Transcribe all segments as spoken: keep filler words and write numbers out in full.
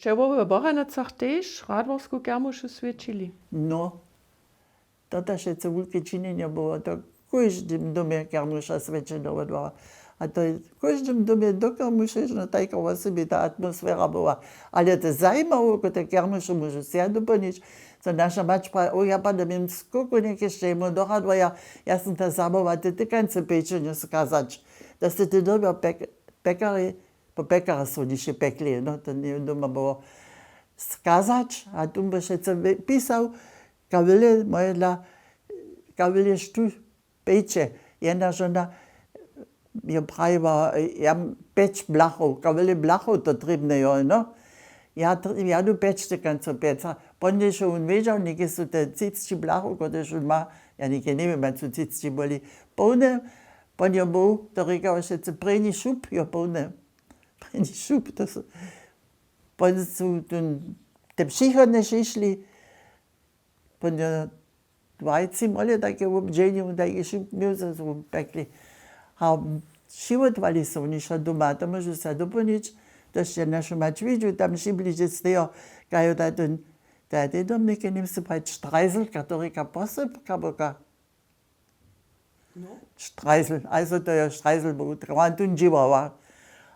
Će wo w Boranocach tež radworsku kermušu swjećili? No, to to wšetcy wulke činjenje było, to w kóždym domje kermuša swjećenje wodwała. A to je w kóždym domje do kermuše, no tajka wosebita atmosfera była. Ale to zajimało, ko te kermuše móžu sej ja doplnić, co naša mać praji, o, ja padam jem skoko někešće jemu do radwa, ja, ja sam ta zabyła te tykance pečenje skazać. To se ty dyrbjo pek-, pekari, po pekara su oni še pekli, no, to nje doma było, skazać, a tu by wšetcy pisał, kawile moje dla, kawile štó pejće. Jedna žona je prajiła, ja, pjeć blachow, kawile blachow to trěbne jo, no. Ja, ja du pjeć tykancow pjeca. Poněž wón wědźał, něke su te třicći blachow, kotrež wón ma, ja něke njewěm, a su třicći byli połne, pon jo był, to rěka wšetcy, prěni šup jo połne. Prěni šup, to su, pon su tu te přichodne šišli, pon jo dwajci mole take wobdźenje, tajki šup měł, so su pekli. A přiwotowali su oni wšo doma, to móžu so doplnić, to sće našu mać widźu, tam přibližnje stejo, kajo tajto, tajto dom něke němsce prajić, štrajzel, katorika posypka boka. Štrajzel, also to je štrajzel, bo utrała tu dźěłała.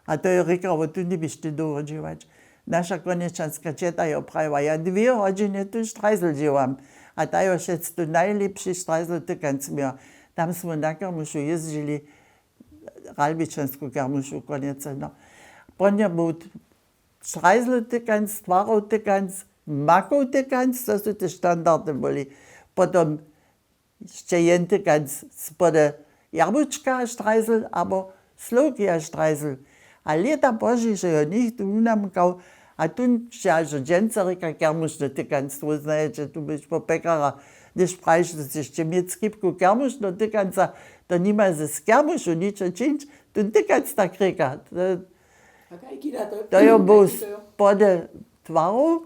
A to je rěka, wo tu njebiš ty dołho dźěłać. Naša konječanska ćeta jo prajiła, ja dwě hodźiny tu štrajzel dźěłam. A ta jo wšetc tu najlěpši štrajzel tykanc měła. Tam smy na kermušu jězdźili, ralbičansku kermušu konjece, no. Pon jo był štrajzel tykanc, twarow tykanc, makow tykanc, to su te standardy byli. Potom sće jen tykanc spody jabłučka štrajzel abo slowki a štrajzel. A lěta pozdźiše jo nichtó wunamkał, a tu sće hažo dźensa rěka kermušny tykanc, to znajeće, tu byš po pekara, hdyž prajiš, to sće měć skipku kermušny tykanca, to nima z kermušu ničo čińć, tu tykanc tak rěka. To, to jo był spody twarow,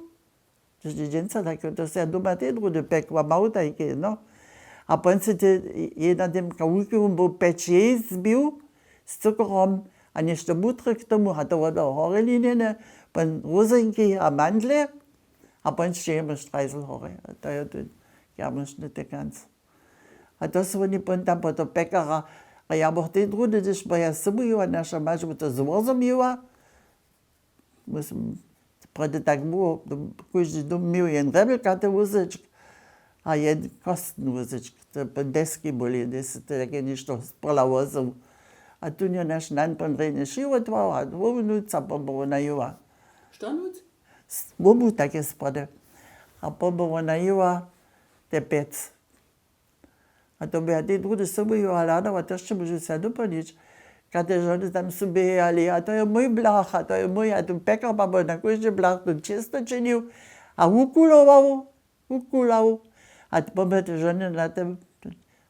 to je dźensa tak, to se ja doma te druhdy pekła, mał tajke, no. A pon se te jedna demka wulki, wón był pjeć jejc zbił z cukorom a něšto butre k tomu, a to woda horelinjene, pon rozinki a mandle, a pon sće jemu štrajzel hore. A to je ten kermušny tykanc. A to su woni pon tam po to pekara, a ja bych te druhdy, hdyž bo ja sobu jěła, naša maž by to zworzom jěła, Musym, prjedy tak było, kóždy dom měł jen rebelkaty wózečk a jen kostny wózečk, to deski byli, hdyž se to take něšto spola wozył. A tu je naš nan pon rjenje šiwotwał a dwownuc a pon by wona jěła. Što nuc? Dwownuc take spody. A pon by wona jěła te pjec. A to by ja tej druhdy sobu jěła hladować, to sće móžu sej doplnić. Kate žony tam su běhali, a to je mój blach, a to je mój, a tu pekar babo na kóždy blach tu čěsto činił a wukulował, wukulał. A pomjety žony na tym,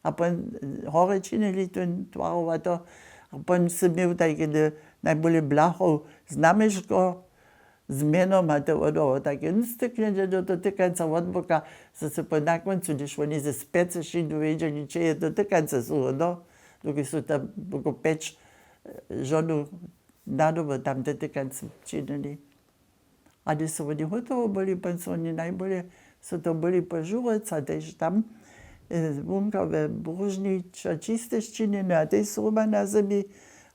a pon hore činili ten twarow a to, a pon sy měł tajke najbóle blachow znamješko, z mjenom a te wodowo, tak jen styknjenje do toho tykanca wot boka, zo se po na kóncu, hdyž woni ze spjecy wšědnu wědźeli, če je to tykance su, no, dokelž su tam oko pjeć žonow nadobo tam te tykance činili. A hdyž su woni hotowo byli, pon su woni najbóle su to byli po žurec a tež tam wonka we bróžni čisty sćinjene a tež su ryba na zemi,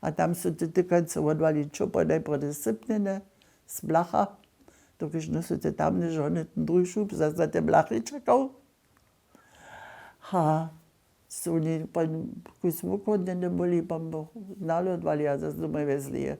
a tam su te tykance wotwali čopo najprjedy sypnjene z blacha, dokelž nosu te tamne žony ten druhi šup zas za te blachy čakał. Ha, su woni pon kus wuchłodnjene byli, pon bych nalodwali a zas domoj wjezli je.